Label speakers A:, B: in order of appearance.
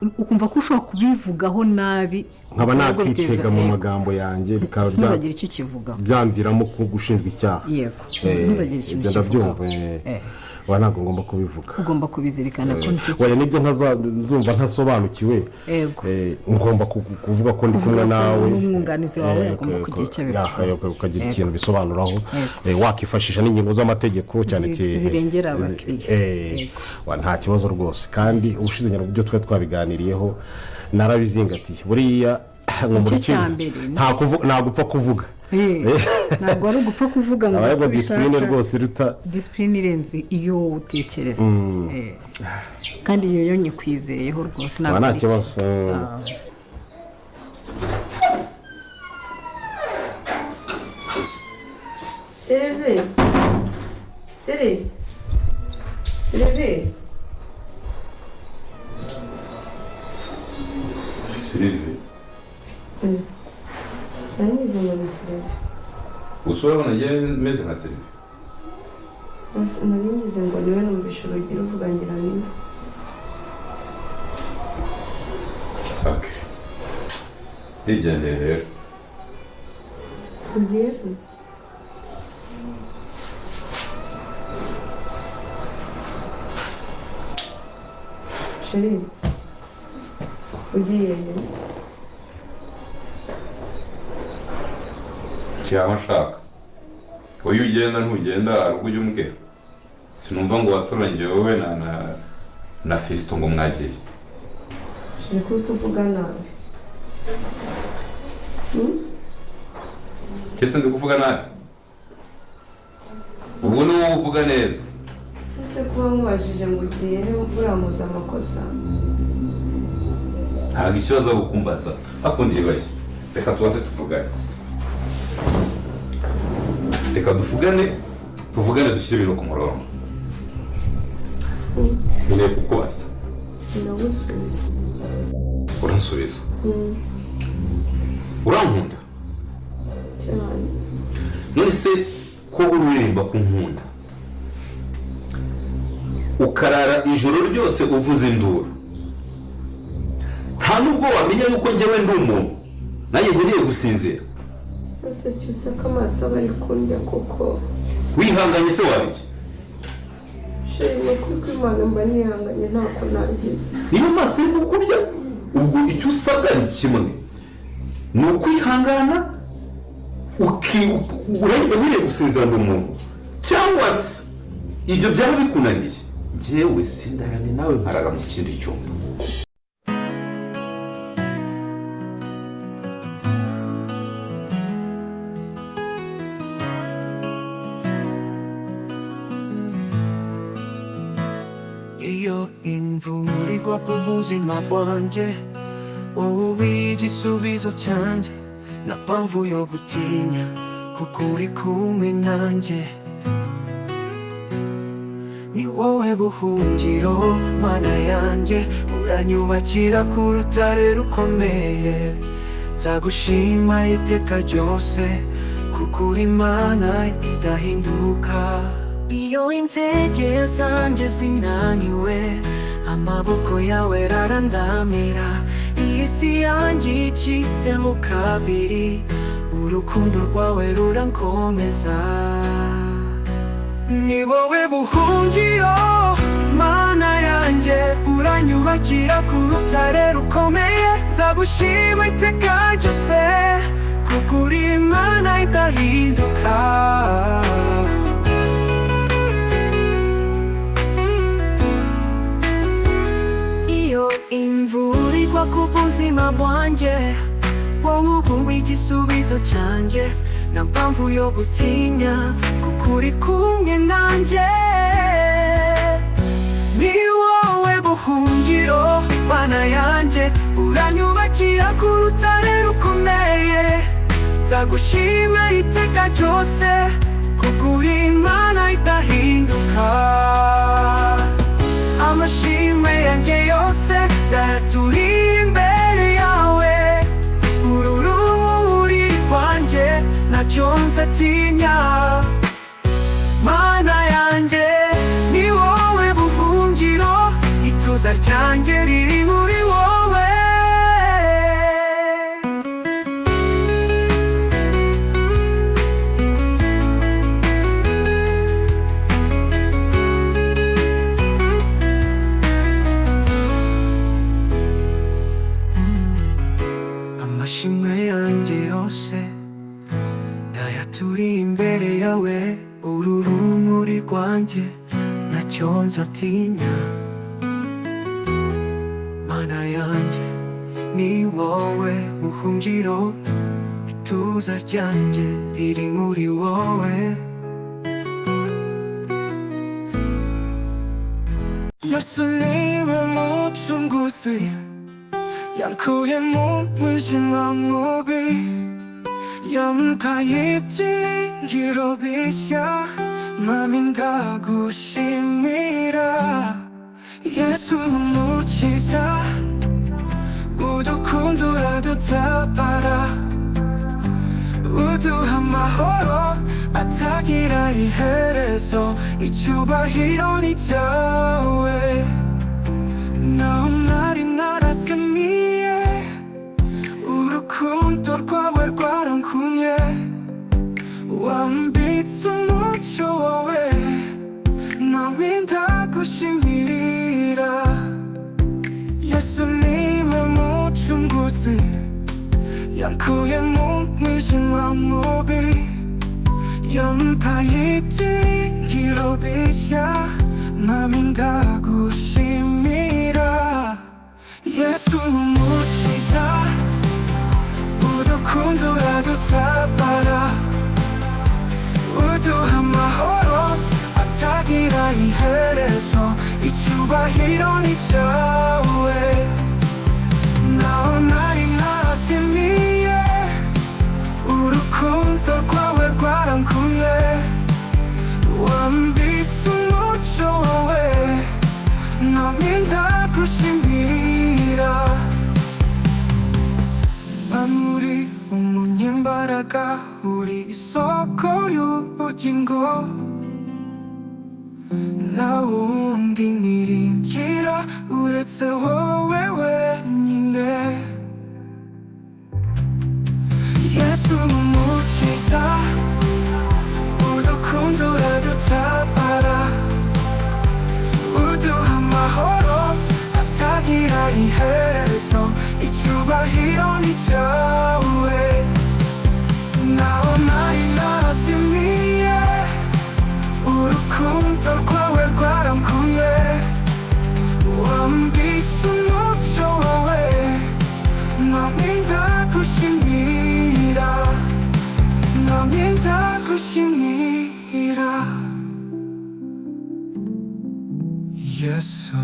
A: Ukumva ko ushobora kubivugaho nabi,
B: nkaba
A: ntabwo
B: nakitega
A: biteza-
B: mu
A: Yego.
B: magambo yanjye bikaba
A: Ntuzagire icyo ukivugaho.
B: byamviramo gushinjwa icyaha.
A: Yego, ntuzagire ikintu
B: Ibyo ndabyumva.
A: ukivugaho.
B: Oya, ntabwo ngomba kubivuga.
A: Ugomba kubizirikana ko nicyo
B: Oya, nibyo ntazumva ntasobanukiwe. Ngomba kuvuga ko ndi kumwe
A: Kuvuga ko
B: nawe.
A: n'umwunganizi wawe agomba kugira icyo abivugaho.
B: Ukagira ikintu bisobanuraho. Wakifashisha n'ingingo z'amategeko cyane
A: Zirengera abakiriya.
B: Nta kibazo rwose. Kandi ubushize ngira ngo ibyo twari twabiganiriyeho narabizingatiye buriya ngo mu
A: Nicyo
B: rukiko
A: cya mbere,
B: nta gupfa kuvuga.
A: Ntabwo ari ugupfa kuvuga ngo
B: Abaye
A: uko
B: discipline
A: ubishaka.
B: rwose iruta
A: Discipline irenze iyo wowe utekereza. Kandi iyo yo nyikwizeyeho rwose, ntabwo
B: Nta
A: ari
B: kibazo.
A: Sawa.
C: Sylvie, Sylvie, Sylvie.
D: Sylvie?
C: Nanyuze ngo ni Sylvie.
D: Gusa urabona njyewe meze nka Sylvie?
C: Nari ngize ngo niwe, numvishe urugi ruvuga ngira niwe.
D: Ok, ndigendeye rero.
C: Ugiye he? Chérie, ugiye he?
D: Cyangwa nshaka wowe, iyo ugenda ntugenda, hari ubwo ujya umbwira? Sinumva ngo watoranyije wowe na Fisito ngo mwagiye.
C: Chérie, ko uri kuvuga nabi?
D: Cyese ndi kuvuga nabi? Ubwo ni wowe uvuga neza.
C: Ese kuba nkubajije ngo ugiye he, buramuza amakosa?
D: Ntabwo ikibazo ari ukumbaza, hakundi bake. Reka tubaze tuvugane, reka tuvugane, tuvugane, dushyire ibintu ku murongo. Nkeneye kukubaza.
C: Ndagusubiza.
D: Uransubiza? Urankunda?
C: Cyane.
D: None se ko uririmba ku nkunda, ukarara ijoro ryose uvuza induru, nta nubwo wamenya yuko njyewe ndi umuntu, nanjye nkeneye gusinzira?
C: Ese cyusa ko amaso aba ari kundya koko?
D: Wihanganye se wabiki?
C: Chérie, ni ukuri kw'Imana mba nihanganye, ntako nagize.
D: Niba amaso ari kukurya, ubwo icyo usabwa ni kimwe, ni ukwihangana, urareba nkeneye gusinzira, ndi umuntu. Cyangwa se ibyo byaba bikunaniye, njyewe sindarane nawe, nkarara mu kindi cyumba.
E: Iyo imvura igwa ku buzima bwanjye, wowe uba igisubizo cyanjye. Nta mpamvu yo gutinya kuko uri kumwe nanjye. Ni wowe buhungiro, Mana yanjye, uranyubakira ku rutare rukomeye. Nzagushima iteka ryose kuko uri Imana idahinduka.
F: Iyo intege zanjye zinaniwe, amaboko yawe arandamira. Iyi si yanjye icitsemo kabiri, urukundo rwawe rurankomeza.
E: Ni wowe buhungiro, Mana yanjye, uranyubakira ku rutare rukomeye. Nzagushima iteka ryose kuko uri Imana idahinduka.
F: Iyo imvura igwa ku buzima bwanjye, wowe uba igisubizo cyanjye. Nta mpamvu yo gutinya kuko uri kumwe nanjye.
E: Ni wowe buhungiro, Mana yanjye, uranyubakira ku rutare rukomeye. Nzagushima iteka ryose kuko uri Imana idahinduka. Amashimwe yanjye yose ndayaturiye imbere yawe. Uru rumuri rwanjye, ntacyo nzatinya. Mana yanjye, ni wowe buhungiro, ituza ryanjye riri muri wowe. Turi imbere yawe, uru rumuri rwanjye, ntacyo nzatinya. Mana yanjye, ni wowe buhungiro, ituza ryanjye riri muri wowe. Yesu niwe mucunguzi, yankuye mu mwijima mubi, yampaye ibyiringiro bishya, mwami ndagushimira. Yesu umukiza, udukunda uradutabara, uduha amahoro atagira iherezo, icyubahiro ni cyawe. Naho nari narazimiye, urukundo rwawe rwarankumye, wambitse umucyo wawe, nawe ndagushimira. Yesu niwe mucunguzi, yankuye mu mwijima mubi, yampaye ibyiringiro bishya, mwami ndagushimira. Yesu umukiza, udukunda uradutabara, uduha amahoro atagira iherezo, icyubahiro ni cyawe. Naho nari narazimiye, urukundo rwawe rwarankuye, wambitse umucyo wawe, nami ndagushimira. Mwami uri umunyembaraga, uri isoko y'ubugingo, nta wundi niringira uretse wowe wenyine. Yesu umukiza, urukundo uradutabara, uduha amahoro atagira iherezo, icyubahiro ni cyawe. Naho nari narazimiye, urukundo rwawe rwarankuye, wambitse umucyo wawe, nami ndagushimira, nami ndagushimira, Yesu.